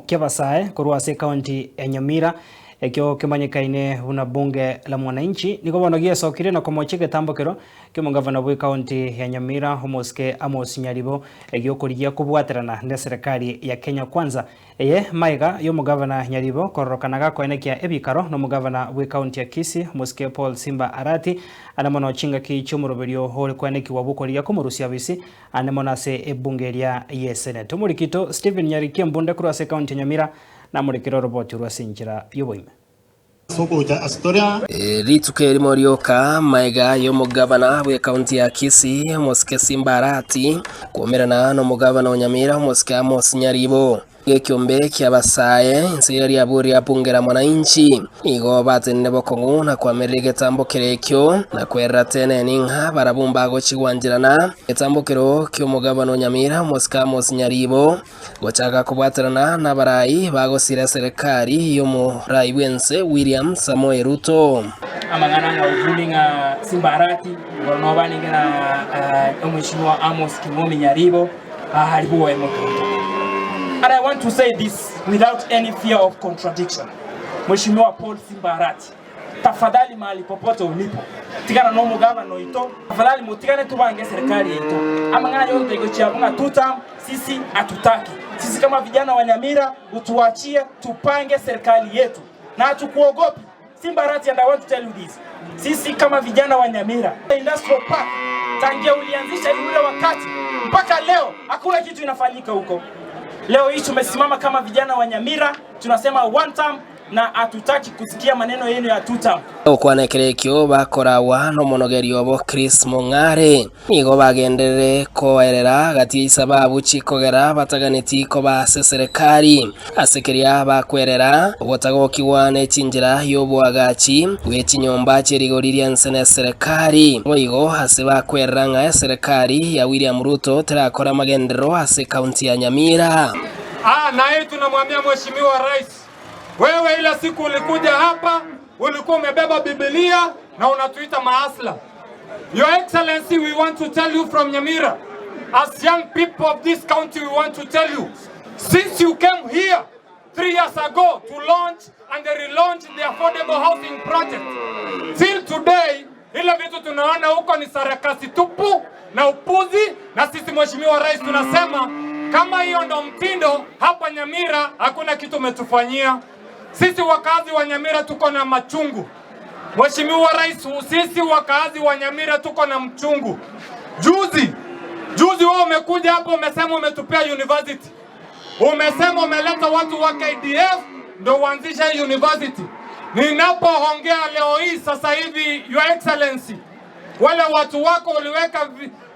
ki'abasae korwa ase ekaunti ya Nyamira, ekio kemanyekaine buna Bunge la Mwananchi, nigo bono giesokire na komochia egetambokero ki'omogavana bw'ekaunti ya Nyamira, omosike Amos Nyaribo, egiokorigia kobwaterana neserekari ya Kenya Kwanza. Eye maiga y'omogavana Nyaribo kororokana gakoenekia ebikaro nomogavana bw'ekaunti ya Kisii, omosike Paul Simba Arati, ande mono chingaki chi'omoroberio ore koenekigwa bw'okorigia komorusia abisi Ande mono ase ebunge eria y'eseneti. Omorikito Stephen Nyariki Embunde korwa ase ekaunti ya Nyamira namorekire oroboti orwo ase enchera y'oboime. Rituko erimo rioka magega y'omogabana bw'ekaunti ya Kisii omosike Simba Arati koumerana nomogabana o Nyamira omosike Amos Nyaribo. Gekiombe ki'abasae inse ye riabu ria bunge la mwananchi nigo batenenire bokong'u na koamerera egetambo kere ekio, na kwerera teneni ng'a barabwo mbagochia gwancherana egetambokero ki'omogabana o Nyamira omosike Amos Nyaribo gochaka kobwaterana nabarai bagosira eserekari y'omorai bw'ense William Samoei Ruto. Amang'ana ng'a Uvumi ng'a Simba Arati igoro nobanenge na Omweshimiwa Amos King'omi Nyaribo. Aari bwoye motonto. And I want to say this without any fear of contradiction. Mheshimiwa Paul Simba Arati, tafadhali mahali popote ulipo, tigana nomogabana oito, tafadhali motigane tubange eserikali yaito. Amang'ana yonte gochia abwo ng'a two term, sisi hatutaki. Sisi kama vijana wa Nyamira, utuachie tupange serikali yetu. Na hatukuogopi. Simba Arati and I want to tell you this. Sisi kama vijana wa Nyamira Industrial Park tangia ulianzisha ule wakati mpaka leo hakuna kitu inafanyika huko. Leo hii tumesimama kama vijana wa Nyamira tunasema one term na hatutaki kusikia maneno yenu ya two term. Gokwana ekero ekio bakoragwa nomonogeri obo Chris Mong'are. Nigo bagenderere koerera gati y'echisababu chikogera bataganeti koba ase eserekari. Ase keria bakwerera, ogotagokigwa ne chinchera y'oboagachi bwe chinyomba chie rigori ri'ense n'eserekari. Boigo ase bakwerera ng'a eserekari ya William Ruto terakora amagenderero ase ekaunti ya Nyamira. Ah, na hii tunamwambia Mheshimiwa Rais, wewe ile siku ulikuja hapa ulikuwa umebeba Biblia na unatuita mahasla. Your Excellency, we want to tell you from Nyamira, as young people of this county, we want to tell you, since you came here three years ago to launch and relaunch the affordable housing project, till today, ile vitu tunaona huko ni sarakasi tupu na upuzi, na sisi Mheshimiwa Rais tunasema kama hiyo ndo mtindo hapa Nyamira, hakuna kitu umetufanyia. Sisi wakazi wa Nyamira tuko na machungu. Mheshimiwa Rais, sisi wakazi wa Nyamira tuko na mchungu. Juzi juzi wewe umekuja hapo umesema umetupea university, umesema umeleta watu wa KDF ndo uanzishe university. Ninapoongea leo hii sasa hivi, Your Excellency, wale watu wako uliweka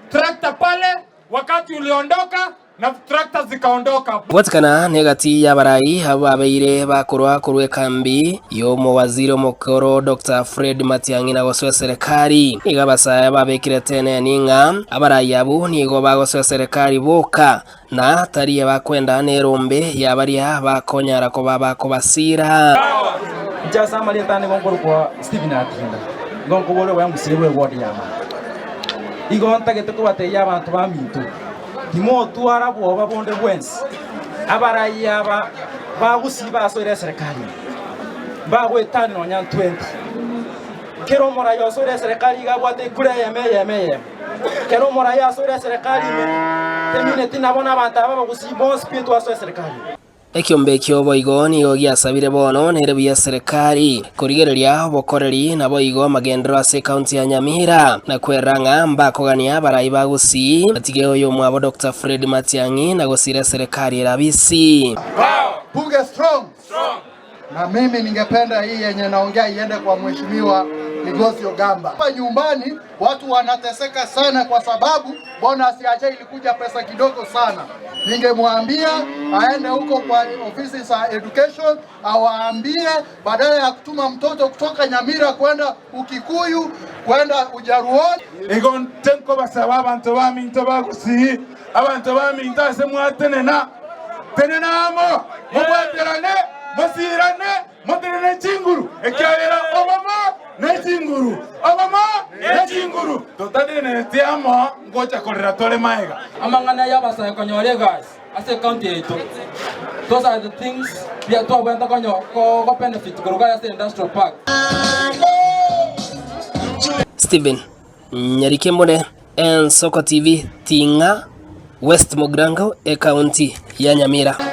trakta pale wakati uliondoka na tractor zikaondoka. Kobwatekana negati y'abarai abwo babeire bakorwa korwa ekambi y'omowaziri omokoro Doctor Fred Matiang'i na gosoa eserekari. Nigo abasae babekire teneni ng'a abarai abwo nigo bagosoa eserekari boka na tari abakwenda nerombe ya baria bakonyara koba bakobasira. Inche ase amarieta ane nigo nkorokwa Stephen Atinda, nigo nkoboria oboyangusia bwe ward ya Manga. Igo ntagete kobatebia abanto baminto. Timotwara bwoba bonde bwensi. Abarai aba bagusii basoire eserekari ime, mbagoetania nonya ntwenti. Kera omorai osoire eserekari iga abwate ekura eyemo eyemo eyemo. Kera omorai asoire eserekari ime, temineti nabo nabanto aba abagusii bonsi pi twasoa eserekari ime. Ekiombe ekio boigo nigo giasabire bono nere buya eserekari korigereria obokoreri naboigo amagenderero ase ekaunti ya Nyamira na kwerera ng'a mbakogania abarai ba Gusii batige oyomwabo Doctor Fred Matiang'i na gosira eserekari ere abisi. Bunge strong. Na mimi ningependa hii yenye naongea iende kwa mheshimiwa Migosi Ogamba. Hapa nyumbani watu wanateseka sana kwa sababu bonus ya CHA ilikuja pesa kidogo sana. Ningemwambia aende huko kwa ofisi za education awaambie badala ya kutuma mtoto kutoka Nyamira kwenda Ukikuyu kwenda Ujaruoni. Igo inche nkobasaba abanto baminto ba Gusii, abanto baminto ase mwatenena, tenena amo, mobwaterane, mosiirane, motenene chinguru, ekiagera obomo ne chinguru, obomo ne chinguru. Totateneneti amo, ngocha korera tore magega. Amang'ana y'abasae konyora egasi ase ekaunti yaito. Those are the things bia twabwenerete konyo ko go benefit korwa ase industrial park. Stephen Nyarikemore, Ensoko TV, Ting'a, West Mugirango, Ekaunti ya Nyamira.